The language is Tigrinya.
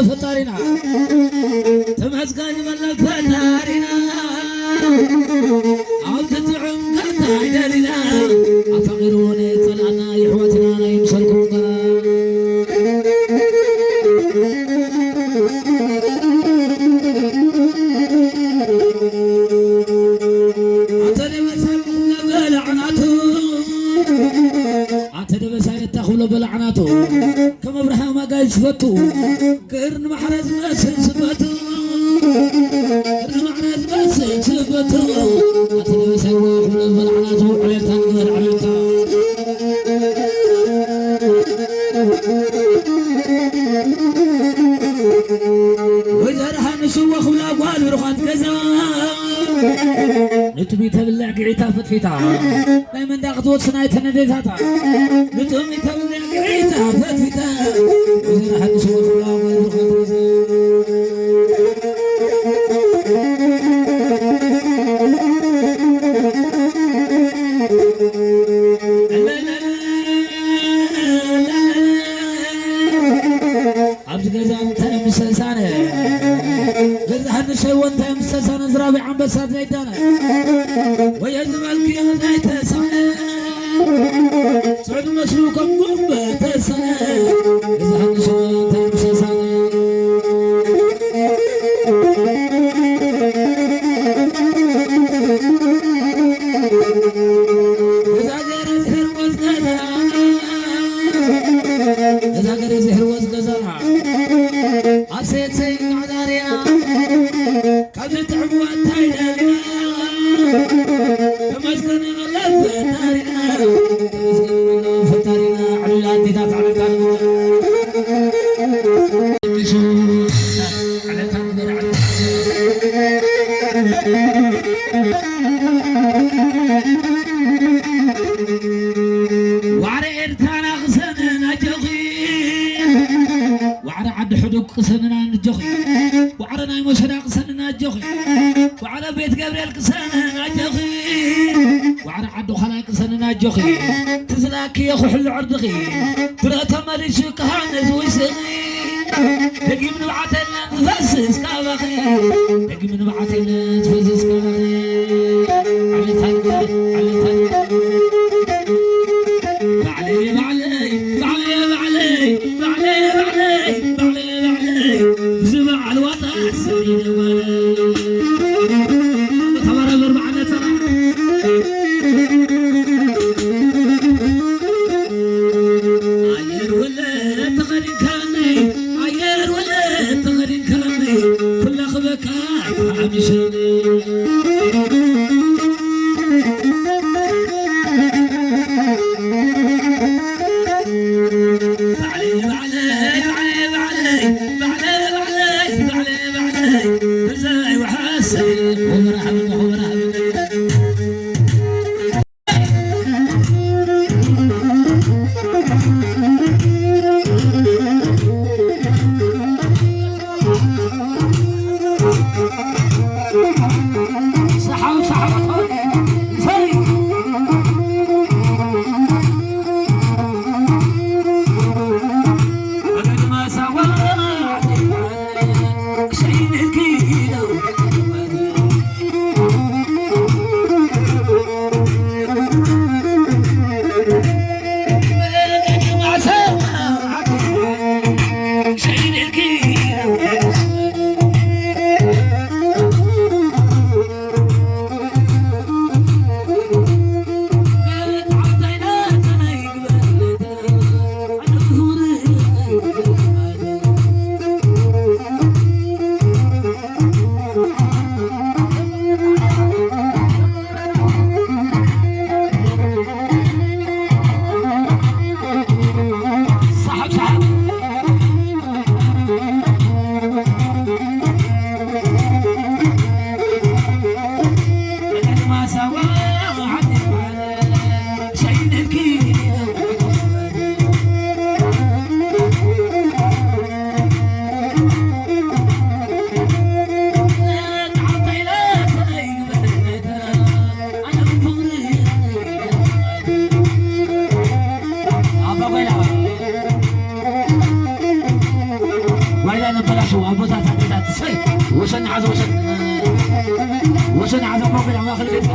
ፈጣሪና ተመስገን በል ፈጣሪና። ኣብዚ ጥዑም ከታ ደሊና ኣፈቒሩ ንጸልኣና የሕዋትና ናይ ምሰልኩም ገና። ኣንተ ደበሳይ ክብሎ በላዕናቱ፣ ኣንተ ደበሳይ ነታ ክብሎ በላዕናቱ፣ ከም ኣብርሃም ኣጋይሽ ፈቱ፣ ክር ንማሕረ ዝመስል ስበቱ፣ ክር ንማሕረ ዝመስል ስበቱ፣ ኣንተ ደበሳይ ክብሎ በላዕናቱ፣ ዕልልታ ንግበር ዕልልታ። ወይዘሮ ሃንሽዎ ክብላ ጓል ብሩኻት ገዛ፣ ንጥሚ ተብልዕ ግዒታ ፈትፊታ፣ ናይ መንዳ ክትወስን ኣይተነዴታታ፣ ንጥሚ ተብልዕ ግዒታ ፈትፊታ፣ ወይዘሮ ሃንሽዎ ክብላ ጓል ብሩኻት ገዛ። ኣብዚ ገዛ እንታይ ምስ ሰሳነ፣ ገዛ ሃንሰይ ወንታይ ምስ ሰሳነ፣ ዝራቢ ኣንበሳ ዘይዳነ፣ ወየ ዝበልክዮ ዘይተሳነ፣ ጽዕዱ መስሉ ከም ጉንበ ተሳነ፣ ገዛ ሃንሰይ ወንታይ ምስ ሰሳነ። እዛ ገረዝህር ወዝገዛ፣ እዛ ገረዝህር ወዝገዛና፣ ኣሰየሰይ ማዕዳርያ፣ ካብዚ ጥዕምዋ እንታይ ደሊና፣ ተመስገን በል ፈጣሪና፣ ተመስገን በል ፈጣሪና፣ ዕልል ኣዴታት ዕልልታ ንግበር። ዋዕረ ኤርትራና ክሰነን ኣጆኺ፣ ዋዕረ ዓዲ ሕዱግ ክሰነና ኣጆኺ፣ ዋዕረ ናይ ሞሸዳ ክሰነና ኣጆኺ፣ ዋዕረ ቤት ገብርኤል ክሰነን ኣጆኺ፣ ዋዕረ ዓዲ ዃላ ቅሰንን ኣጆኺ፣ ትዝላኪ የኹሕሉ ዕርድኺ፣ ብረ ተመሊሱ ክሃንዝ ውስኺ። ደጊም ንብዓት የለን ዝፈስስ ካባኺ፣ ደጊም ንብዓት የለን ዝፈስስ ካባኺ። ዓሌት ሃገር፣ ዓሌት ሃገር። ባዕለይ፣ ባዕለይ፣ ባዕለይ፣ ባዕለይ፣ ባዕለይ፣ ባዕለይ፣ ባዕለይ፣ ባዕለይ፣ ባዕለይ፣ እዚ በዓል ዋጣ ሰሪደ ጓለይ። ተባረበር በዓል ነጸላ። ኣየር ወለ ተኸዲንካኒ፣ ኣየር ወለ ተኸዲንካኒ፣ ኩላ ክበካ ተሓሚሸኒ። ባዕለይ፣ ባዕለይ፣ ባዕለይ፣ ባዕለይ፣ ብዘይ ወሓሰይ፣ ክቡር ሓብና፣ ክቡር ሓብና። ሌላ ነበላሸው ኣቦታት ኣቦታት ሰይ ወሰን ሓዘ ወሰን ወሰን ሓዘ ሞገድ ኣብ ማእኸል ገዛ